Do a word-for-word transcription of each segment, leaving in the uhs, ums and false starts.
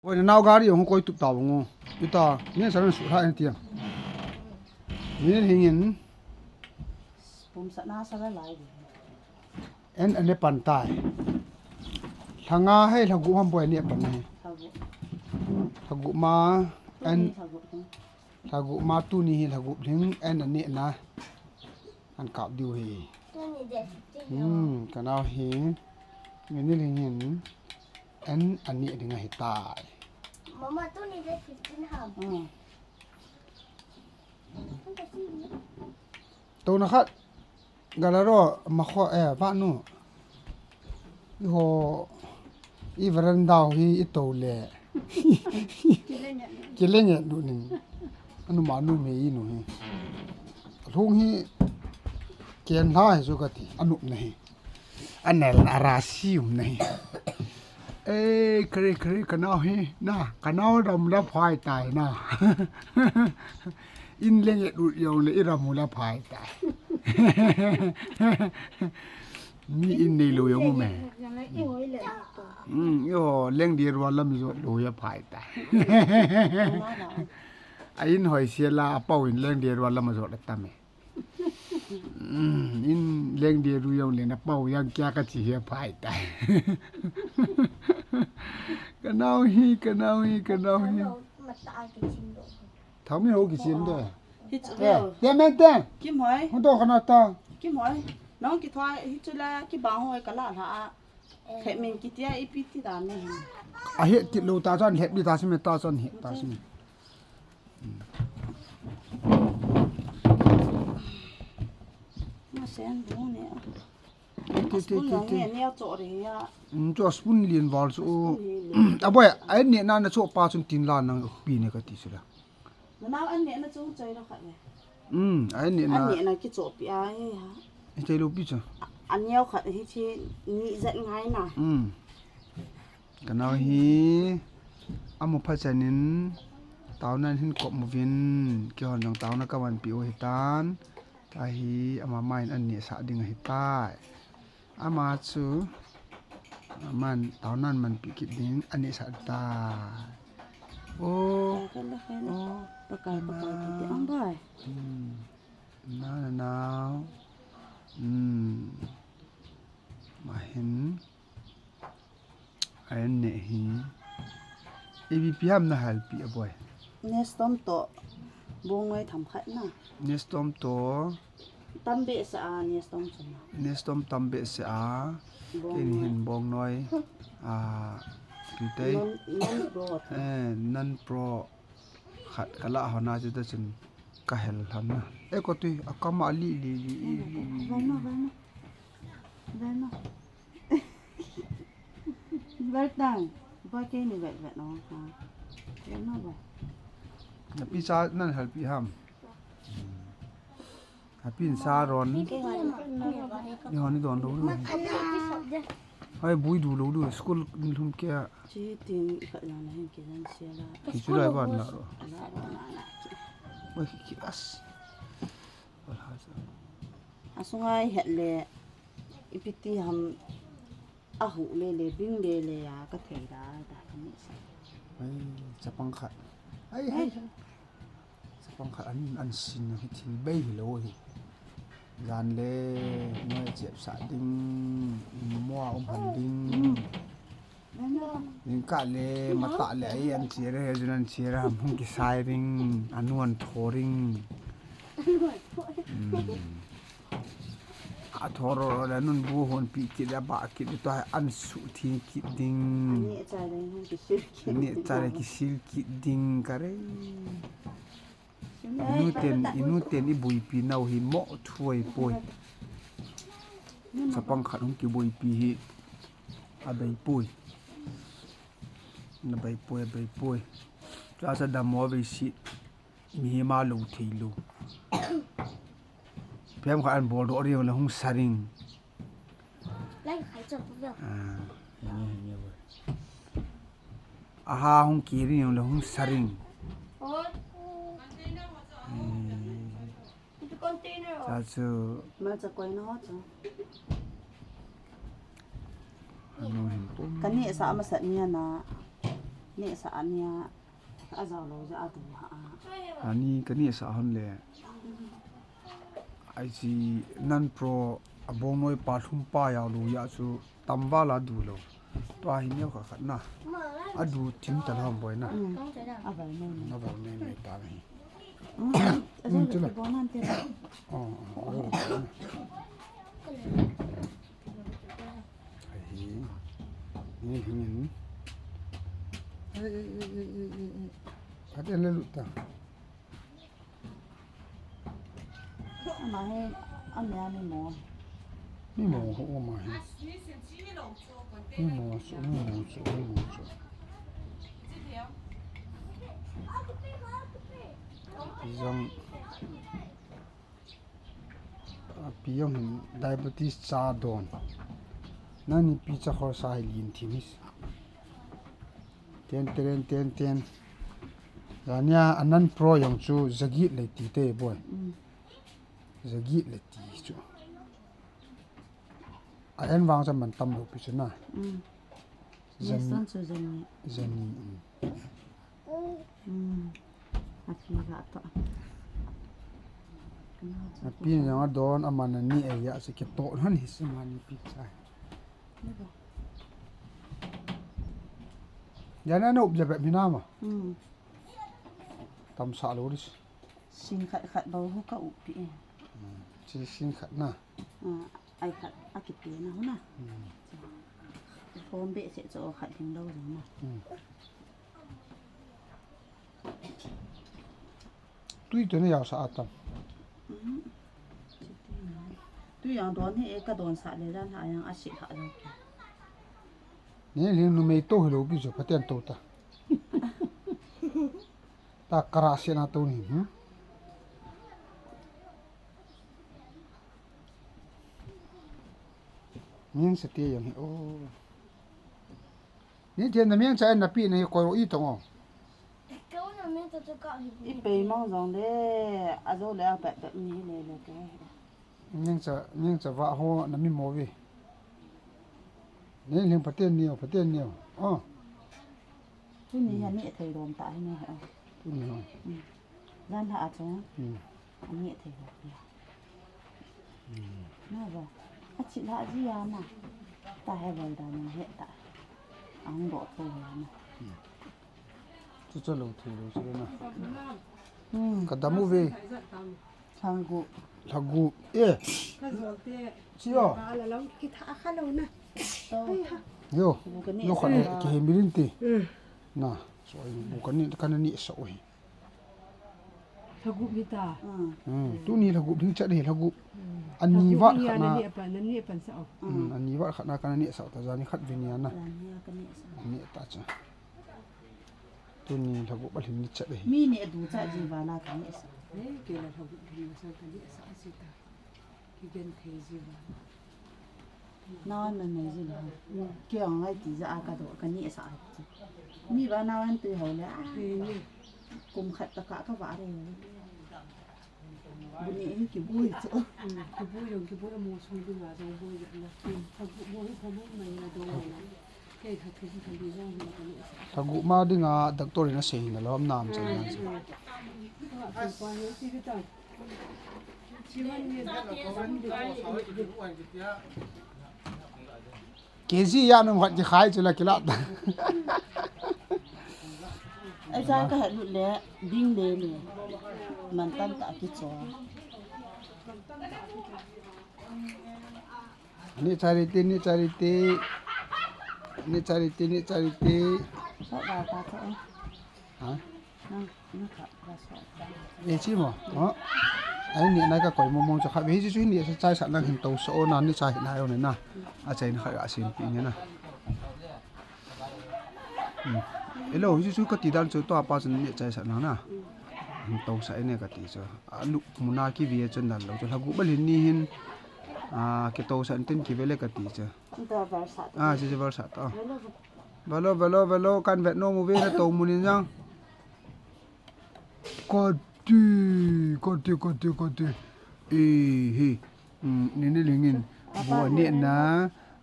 Oi, nanao gari jong koi tup tau ngo. Ita, ni sa na su tha en tia. Ni hingin. Pum sa na sa la lai. En ane pan tai. Lha nga hei lha gup ham boi ni pan ni. Lha gup. Lha gup ma en. Lha gup ma tuni hi lha gup ding en ane na. An kap diu hi. Tuni date fifteen. Hmm, ka nau hi. Ni ni hingin. En ane ding ahi tai. Mama, tuni date fifteen ham. Hmm. Tuna khat. Galaro, makho, eh, vanu. Iho, i veranda hi i to le. Kilenge du ning. Anu manu me i nu hi. Lhung hi, ken la hi jo kati, anu na hi. Anel na ra si um na hi. Eh, kare, kare, ka nau hi, na, ka nau ram la phai tai na. In leng et ut jong le i ram u la phai tai. Mi in nei lo jong um e. Hmm, yo, leng di rua lam jo lo ya phai tai. A in hoi sia la, a pau in leng di rua lam jo la tam e. Hmm, in leng di ru jong le na pau yang kia ka chi hia phai tai. Ka nau hi, ka nau hi, ka nau hi. Thau mi ho ki chin do. Hi chu. Eh, te men te. Kim hoi. Hu do ka na ta. Kim hoi. Nong ki thoi hi chu la ki bang hoi ka la la a. Khe min ki tia i pi ti da ne. A he ki lo ta chan he di ta si me ta chan he ta si me. Ma sen bu ne. Ti, ti, spoon ti, lang ti. Ne, ne cho re ya. Mm, cho spoon lien val so. Spoon hi lien. A boy, ai ne na na cho pa chun tin la nang pi ne ka ti sila. Nanao an nehna chung choi lo khat le. Um, ai nehna. An nehna kichohpeh a hi ha. Hi choi lo pi chu. An neo khat hi chi ni jat ngai na. Um. Ka nao hi. Amu pha chanin. Taona hin kop mu vin. Kihon jong taona ka man pi u hi tan. Tahi ama main an nehsah ding ahi tai. Ama chu, aman, taonan man pi kit ding, ani sa ta. Oh, oh. Pakai, pakai, pakai, ang bai. Hmm. Na, na, na. Hmm. Mahin. Ayan ne hi. Ipi pi ham na halpi a boy. Nestom to. Bong ngai tham khat na. Nestom to. Tam behseh a, Nestom chun. Nestom tam behseh a. Bong noi. Kei hin bong noi. A, pi tei. Non, non pro. Eh, non pro. Khat ka la hona chu ta chun ka hel hlam na. E ko tui, a kama li, li, li, li, li, li. Vai ma, vai ma. Vai ma. Vai tang. Vai kei ni vai, vai no. Ha. Vai ma vai. Na pi cha nan halpi ham. Happy in sa ron. Ni hon ni don lo lu. Hai bui du lo lu. School ni lhum ke a. Chi tin khat na na hin ki jan sia la. Ki chu lai ban la ro. La ro na na ki. Oi ki as. Wal ha sa. A sunga i het le. Ipi ti ham. A hu le le, bing le le a, ka thei da, da ka ni sa. Ai, chapang khat. Ai, ai. Ai. Chapang khat an, an sin hi thil bei hi lo hi. Jan le, noi chep sa ding, mua um han ding. Mm. Ding ka le, mata le, ai an chia re, jun an chia re, hung kisai ring, anu an tho ring. Mm. A thoro le nun bu hon pi kit le ba kit le to an su thi kit ding. Ani cha le hon kisil kit. Ani cha le kisil kit ding ka re. Inu ten, inu ten i buipi nau hi mo thuai poi. Chapang khat hung kibuipi hi a bei poi. Na bei poi, a bei poi. Cha cha dam mo bei si. Mihem a lo thei lo. Pem kha an bol doh ring le hung sa ring. Lai khai chok pu veo. Ah, nge, nge, nge, nge. Aha hung ki ring le hung sa ring. Oh. Hmm. Itu container. Sa chu. Ma cha koi na ho chu. Ano hin pum. Kani sa ma sa ni na. Neh sa ania, a jao lou ja a du ha a. Ani ka neh sa hon le. Ai chi nan pro a bong noi pa thum pa yao lu ya chu tam val a du lou. Tua hi neo kha khat na. A du thim ta lam boi na. Mm. A val nei nei. A val nei nei ta hi. Mm. Mm, chula. Bon nan te. Oh, oh, oh. Ahi. Ni hingin. Ei, ei, ei. Phat en le lut ta. Ama hi, a mi a mi mo. Mi mo ho, ama hi. Mi mo chu, mi mo chu, mi mo chu. Jong. A pi jong hin diabetes cha don. Nani pi cha khorsa hi lin thim hi. Ten, ten, ten, ten. Jania a nan pro jong chu jagit le ti te boi. Mm. Jagit le ti chu. A en vang cha man tam lou pi chu na. Mm. Jani. Yes, son chu jani. Jani, mm. Mm. A pi ga to. A pi jong a don a man a ni e ya se ke to han hi se man ni pi cha. Jana na up ja be mi na ma. Mm. Tam sa lou ris. Sing khat khat bou hu ka up pi e. Mm. Chi sing khat na. Ah, ai khat a kiti na hu na. Mm. Hom be se cho khat ding lou jong na. Mm. Tui tu na yao sa a tam. Mhm. Tui jong don hi e ka don sa le jan ha jong a si ha jong. Ni ling numei to hi lou pi chu phaten to ta. Ta kara se na to ni, hmm? Min se ti jong hi, oh. Ni thian na miang cha en na pi na hi koi ro i tong o. Keu na miang cha chu ka hi. I pei mang jong le, a jo le a pet pet ni le le ke. Miang cha, miang cha va ho na mi mo ve. Ni ling phaten ni o, phaten ni o. Oh. Tuni hi a neh thei lom ta hi ne, oh. Tuni ho. Hmm. Jan ha a chang. Hmm. A neh thei lom ya. Hmm. Na ba. A chi la ji ya na. Ta he bol da na he ta. Ang do thei ya na. Hmm. Chu chu lo thei lo chu na. Hmm. Ka dam u ve. Lhagup. Lhagup. Eh. Ka jol te. Chi o. Ba la long ki tha kha lo na. So. Ai ha. Yo. Bu ka neh sa. Yo khat le ki he mirin ti. Hmm. Na. So ai bu ka neh ka na neh sa o hi. Lhagup ni ta. Hmm. Hmm. Tuni lhagup ding chat hi lhagup. Hmm. Ani vat khat na. Lhagup ni a na neh pan, na neh pan sa o. Hmm. Ani vat khat na ka na neh sa o ta jani khat ve ni a na. Jani a ka neh sa. Neh ta cha. Tuni lhagup a lhin ni chat hi. Mi neh du cha ji va la ka neh sa. Eh, ke la lhagup lhin ni sa ka neh sa si ta. Ki gen thei ji va. Na na nei ji va. Ke ang ai ti ja a ka do ka neh sa. Mi va na an tu ho le a. Ke ni. Kum khat ta ka ka va re. Bu neh hi kiboi chu. Hmm, kiboi jong, kiboi a mo sung ding a jong boi jong na. Hmm, lhagup mo hi pha mo mai na dong na. Kei kha thum kha li jong hi ka neh sa. Lhagup ma ding a doctor in a sei na lom nam chan nan chu. Hmm, hmm. Lhagup pa hi ti ki ta. Chi man ni da ko man di ko sa di ko an ki tia. K G ya nung khat ki khai chu la ki la. Ai cha ka het lut le, ding le le. Man tam ta ki cho. Ni charity, ni charity. Ni charity, ni charity. So ba ta cho. Ha? Nang, nang ka, ba so. E chi mo, ha? Ai ni na ka koi mo mo cha kha. Ve hi chu ni sa chai sa nang hin to so na ni chai na yo ne na. A chai na kha ga sim pi ni na. Hmm. Elo, hi chu ka ti dan chu to apa chun ni chai sa na na. Hin to sa ne ka ti chu. A lu mu na ki ve chun dan lo chu lhagup a lhin ni hin. A ki to sa tin ki ve le ka ti chu. Nda ver sa. A, si ver sa to. Velo, velo, velo, kan vet nom u ve na to mu ni jang. Kati, kati, kati, kati. Eh, hi. Hmm, ni ni lingin. Apa bu ne na.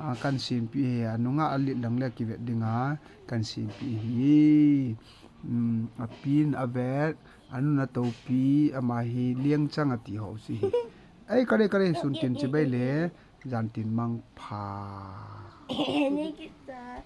A, kan simpi hi, anunga alet lang le kivet dinga kan simpi hi. Um, apin avet, anun atopi, ama hi Liangchang ati ho si hi. Ei, kare, kare, sun tin chibai le, jan tin mang pha. Ni kita.